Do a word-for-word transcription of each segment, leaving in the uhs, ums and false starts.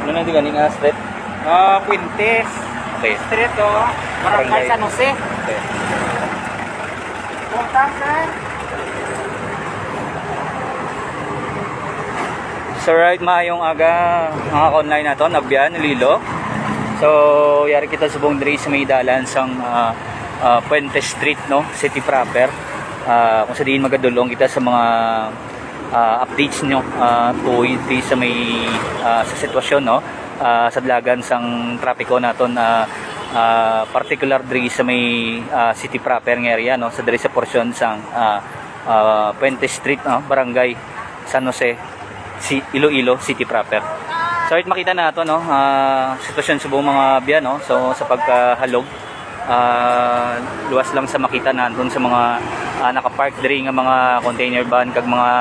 Ano di ganing, ah, street? Ah, Puentes. Okay. Street, oh. Barangay Barangay. San Jose. Okay. Kung saan, sir? So, right, maayong aga, mga ka-online naton, abyan, Iloilo. So, yari kita subong diri sa may dalan sang, ah, ah, Puentes Street, no, city proper. Ah, kung sa diin magadulong kita sa mga, ah, updates nyo, ah, tuoy diri sa may, ah, sa sitwasyon, no, ah, sa dalagan sang trapiko naton, ah, ah, particular diri sa may, ah, city proper nga area, no, sa diri sa porsyon sang, ah, ah, Puentes Street, no, Barangay San Jose, si Iloilo City proper. So, it makita nato, no, ah, sitwasyon subong mga abyan, no, so sa pagkahalog, ah, luwas lang sa makita naton sa mga, ah, nakapark diri nga mga container van kag mga,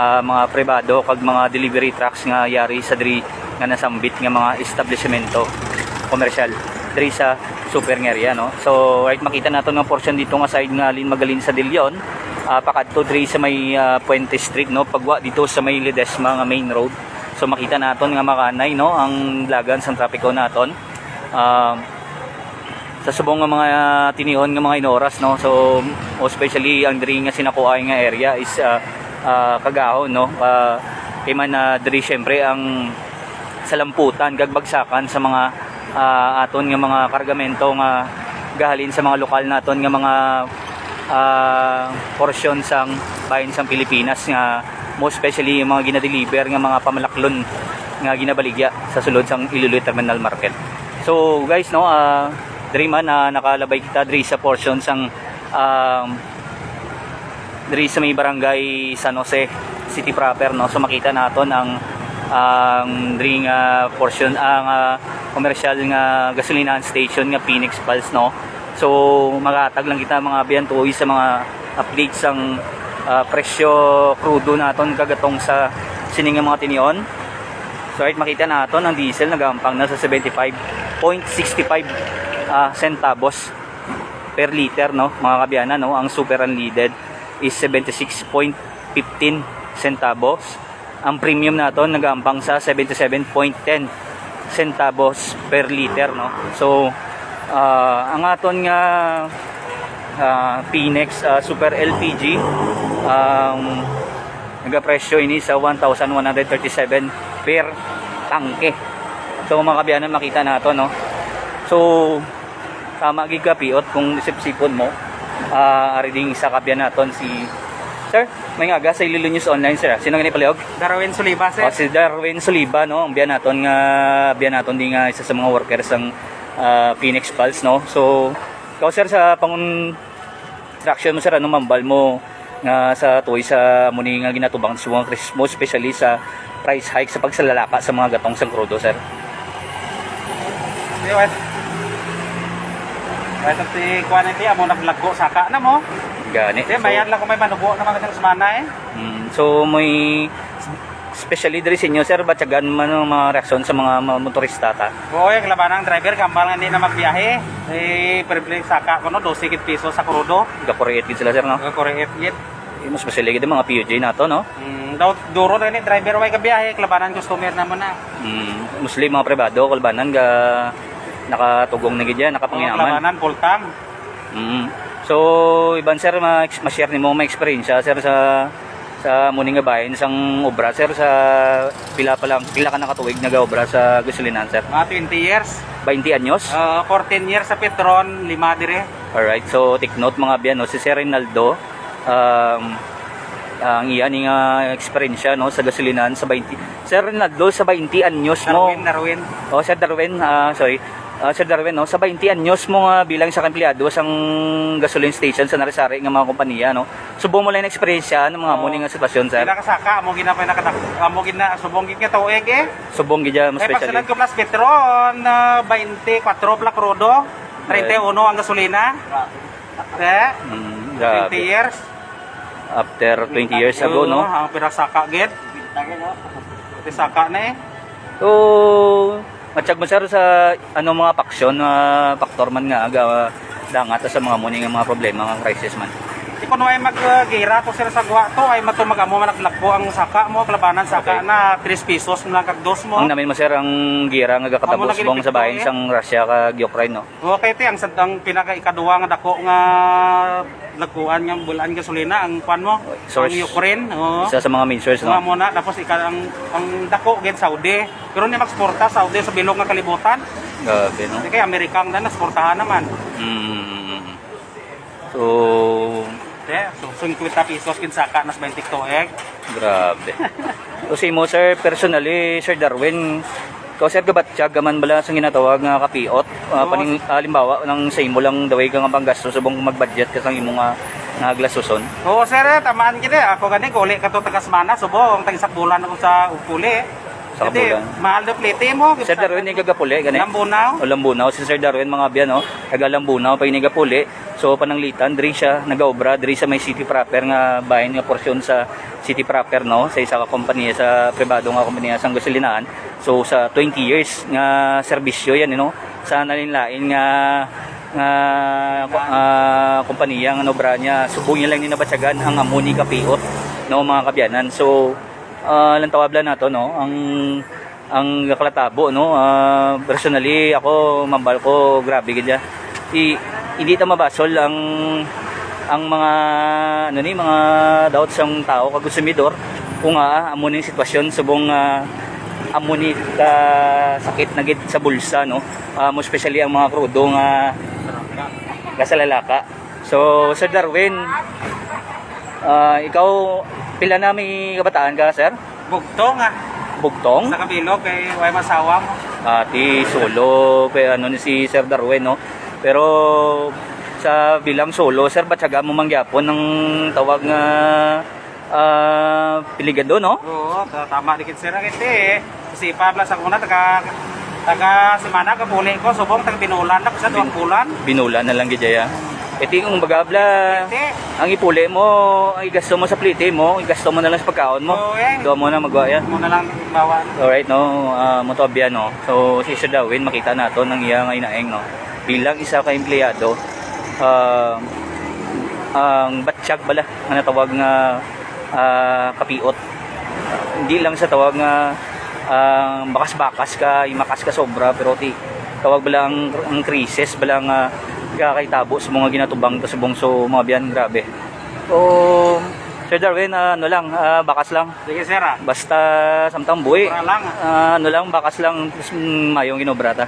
ah, mga pribado kag mga delivery trucks nga yari sa diri nga nasambit nga mga establisemento komersyal diri sa super nga area, no? So, right, makita naton nga portion dito nga side nga lin-, magalin sa Dilion, ah, pakadto diri sa may, ah, Puente Street, no? Pagwa dito sa may Ledesma nga main road. So, makita naton nga makanay, no, ang dalagan sang trapiko naton. Ah, sa subong nga mga tinion nga mga inoras, no? So, especially ang diri nga sinakuay nga area is, ah, ah, kagahon, no? Ah, kay man, ah, diri syempre ang salamputan kag bagsakan sa mga, ah, aton nga mga kargamento nga gahalin sa mga lokal naton nga mga, ah, porsyon sang bahin sang Pilipinas, nga most especially yung mga ginadeliver nga mga pamalaklon nga ginabaligya sa sulod sang Iloilo Terminal Market. So, guys, no, ah, diri man, ah, nakalabay kita diri sa portion sang, um, diri sa may barangay San Jose City proper, no? So, makita naton ang, ang diri nga portion, ang, ah, komersyal nga gasolinahan station nga Phoenix Pulse, no? So, magatag lang kita, mga abyan, tuoy sa mga updates sang, ah, presyo krudo naton kagatong sa sini nga mga tinion. So, right, makita naton ang diesel nagampang na sa seventy-five point sixty-five, ah, centavos per liter, no, mga kaabyanan, no? Ang super unleaded is seventy-six point fifteen centavos. Ang premium naton nagampang sa seventy-seven point ten centavos per liter, no? So, ah, ang aton nga, ah, Phoenix, ah, Super L P G, um, nagapresyo ini sa one thousand one hundred thirty-seven per tangke. So, mga kaabyanan, makita naton, no? So, tama gid ka, Piot, kung isip-sipon mo. Ah, ari ding isa ka abyan naton si Sir, may nga aga sa Iloilo News Online, sir, ah. Sino gani palihog? Darwin Suliba, sir. Oh, si Darwin Suliba, no? Ang abyan naton nga, abyan naton di nga isa sa mga workers sang, ah, Phoenix Pulse, no? So, ikaw, sir, sa pangun-, reaction mo, sir, ano mambal mo nga sa tuoy sa muni nga ginatubang sa mga Christmas, especially sa price hike sa pagsalalaka sa mga gatong sang krudo, sir? Di, wait. Wait, si kuan, iti, amo naglagko saka na mo. Gani. Di, so, mayad lang kung may manubo naman katong semana, eh. Mm, so, may, especially diri sa inyo, sir, batyagan man ang mga reaksyon sa mga, mga motorista ta. Oo, yung labanang driver, kambal nga hindi na magbiyahe. Eh, pwede saka, kuno, dose gid piso sa krudo. Gakuriit gid sila, sir, no? Gakuriit gid. Eh, mas masili gid ang mga P U J nato, no? Mm, daw, duro na ni driver, way kabiyahe, kalabanan customer na mo na. Mm, mostly mga pribado, kalabanan ga nakatugong na gid yan, nakapanginaman. Oo, kalabanan, full tank. Mm. So, Iban, sir, ma-, ma-share nimo may eksperyensya, sir, sa, sa muni nga bahin sang obra, sir, sa pila pa lang, pila ka nakatuig nagaobra sa gasolinahan, sir? Mga twenty years. Bainti anyos? Ah, fourteen years sa Petron, lima dire. Alright, so take note, mga abyan, no? Si Sir Rinaldo, um, ang iya ni nga eksperyensya, no, sa gasolinahan sa bainti. Sir Rinaldo, sa bainti anyos mo. Darwin, Darwin. Oh, Sir Darwin, ah, sorry. Ah, Sir Darwin, no, sa bainti anyos mo nga bilang sa empleyado sang gasoline station sa sari-sari nga mga kompanya, no, subong mo lang eksperyensya ng mga muni nga sitwasyon, sir? Pinakasaka, amo gina, pinakadak-, amo gina, subong gid nga tuig, eh. Subong gid yan, mas especially. Kaya pagsunod ko plus Petron, ah, twenty-four pala krudo, treinta y uno ang gasolina. Eh, Mm, grabe. Twenty years. After twenty years ago, no? Oo, ang pinakasaka gid. Pinakasaka na, eh. So, matyag mo, sir, sa ano mga paksyon, mga faktor man nga aga dangat sa mga muni nga mga problema nga crisis man? Di kuno ay mag-gira to, sir, sa gwa to, ay mato mag-amo man naglagko ang saka mo, kalabanan saka Okay. na tres pesos mo lang kag dos mo. Ang namin mo, sir, ang gira nga Amo gakatabo na gid subong sa bahin epekto, eh. sang Russia kag Ukraine, no? Okay, ti, ang sad-, ang pinaka ikaduha nga dako nga lagkuan nga bulan gasolina ang kwan mo, Source. ang Ukraine, oo. Isa sa mga main source, no? Mga muna, tapos ika-, ang, ang dako gid Saudi. Pero ni magsporta Saudi sa bilog nga kalibutan. Grabe, no? Di kay Amerika ang dana, sportahan naman. Mm. So, Te, so, fifty pesos gid saka nas twenty tuig. Grabe. So, si mo, sir, personally, Sir Darwin, ikaw, sir, gabatyag ka man bala sa ginatawag nga kapiot? Ah, Oo. paning-, halimbawa, nang sa imo lang daway ka nga panggasto subong kung mag-budget ka sa imo nga, nga glasoson? Oo, sir, eh, tamaan gid, eh. Ako gani, guli ka to taga semana, subong, tag isang bulan ako sa ugpuli. Sa Kasi, bulan. mahal na plete mo. Sir Darwin, igagapuli, gani? Lambunaw. O, Lambunaw, si Sir Darwin, mga abyan, no? Taga Lambunaw, pa inigapuli. So, pananglitan, diri siya nagaobra, diri sa may city proper nga bahin nga porsyon sa city proper, no? Sa isa ka kompanya, sa pribado nga kompanya sa gasolinahan. So, sa twenty years nga serbisyo yan, no? Sa nalain-lain nga, nga, ah, kompanya nga naobra niya, subong niya lang ni nabatyagan ang amo ni kapiot, no, mga kabyanan. So, ah, lantawab lang nato, no? Ang ang nakalatabo, no? Ah, personally, ako, mambal ko, grabe gid siya. I-, hindi ta mabasol ang, ang mga, ano ni, mga doubts sang tao kag konsumidor kung, ah, amo ni sitwasyon subong, ah, amo ni ka sakit na gid sa bulsa, no? Ah, mo especially ang mga krudo nga gasalalaka. So, Sir Darwin, ah, ikaw, pila na may kabataan ka, sir? Bugtong, ah. Bugtong? Sa kabilog, kay way masawa mo. Ati, solo, kay ano ni si Sir Darwin, no? Pero sa bilang solo, sir, batyaga mo man gyapon ang tawag nga, ah, piligado, no? Oo, ta-, tama di kit, sir, ang iti, eh. Kasi pa, plus, ako na, taga, taga semana, kapuli ko, subong, tag binulan na, kasi duwang bulan. Binulan na lang gid, ya. Iti kung bagabla, Iti. ang ipuli mo, ang igasto mo sa plete mo, igasto mo na lang sa pagkaon mo. Oo, eh. Doon mo na magwa yan. Mo na lang bawa. Alright, no? Ah, mo to abyan, no? So, si Sir Darwin, makita nato nang iya nga inaeng, no? Bilang isa ka empleyado, ah, ang batsyag bala nga natawag nga, ah, kapiot. Hindi lang sa tawag nga, ah, bakas-bakas ka, imakas ka sobra, pero ti, tawag bala ang, ang krisis bala nga kakahitabo sa mga ginatubang ta subong, so, mga biyan, grabe. O, Sir Darwin, ah, ano lang, ah, bakas lang. Sige, sir, ah. Basta samtang buhi, Sobra lang, ah. ah, ano lang, bakas lang, mas mayong ginobra ta.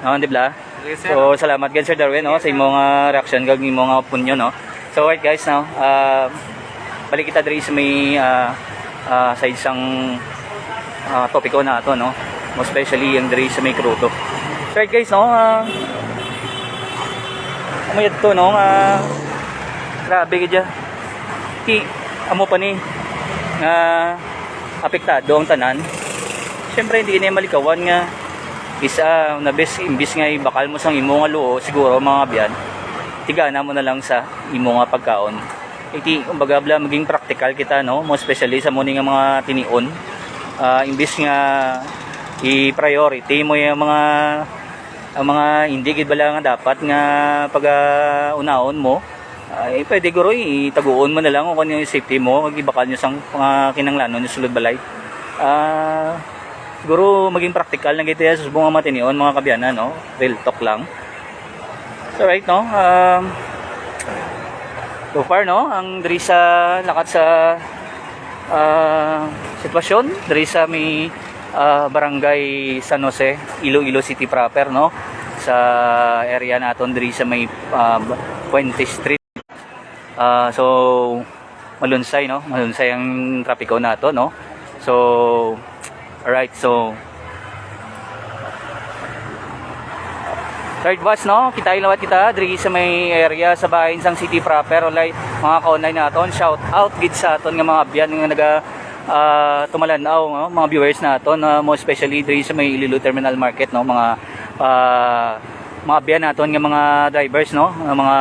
No, di ba? Yes, sir. So, salamat gid, Sir Darwin, no, sa imo nga reaksyon kag imo nga opinion, no. So, right, guys, no, ah, balik kita diri sa may, ah, ah, side sang, ah, topiko nato, no, mo especially ang diri sa may krudo. So, right, guys, no, ah, amo yadto, no, nga grabe gid ya. Ti, amo pa ni nga apektado ang tanan. Siyempre, hindi na malikawan nga isa, na bes, imbis nga ibakal mo sang imo nga luho, siguro, mga biyan, tigana mo na lang sa imo nga pagkaon. Iti, kumbaga, bala, maging practical kita, no? Mo especially sa muni nga mga tinion. Ah, imbis nga i-priority mo yung mga, ang mga hindi gid bala nga dapat nga pag-unahon mo, ay, pwede guro, itaguon mo na lang kung ano yung safety mo, kag ibakal nyo sang mga kinanglanon nyo sulod balay. Ah, siguro maging practical na gito yan sa subong nga mga tinion, mga kabyanan, no? Real talk lang. So, right, no? Um, so far, no? Ang diri sa lakat sa, ah, sitwasyon, diri sa may, ah, Barangay San Jose, Iloilo City proper, no? Sa area naton diri sa may, ah, Puente Street. Ah, so, malunsay, no? Malunsay ang trapiko nato, no? So, alright, so, third watch, no? Kita, ilawat kita diri sa may area sa bahin sang city proper, ulay, mga kaonay naton. Shout out gid sa aton nga mga abyan nga naga, ah, tumalanaw, no? Mga viewers naton, ah, mo especially diri sa may Iloilo Terminal Market, no? Mga, ah, mga abyan naton nga mga drivers, no? Nga mga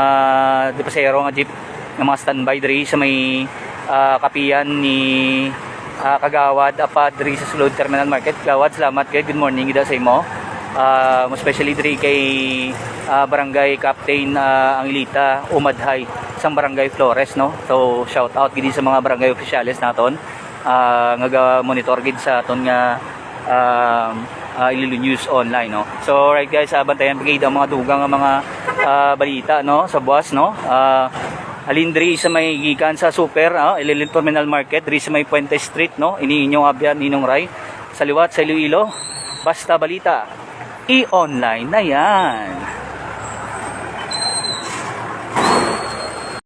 pasahero nga jeep nga mga standby diri sa may, ah, kapihan ni, ah, Kagawad Apad diri sa sulod Terminal Market. Kagawad, salamat kay good morning gid sa imo. Ah, especially diri kay, ah, Barangay Captain, ah, Angelita Umadhay. sang Barangay Flores, no? So, shout out gid sa mga barangay officials naton, ah, nga ga-monitor gid sa aton nga, um, ah, Iloilo News Online, no? So, right guys, ah, bantayan pa gid ang mga dugang nga mga, ah, balita, no? Sa buwas, no? Ah, halin diri sa may gikan sa Super, ah, Iloilo Terminal Market, diri sa may Puente Street, no? Ini inyong abyan, Ninong Ray. Sa liwat sa Iloilo, basta balita, i-online na yan.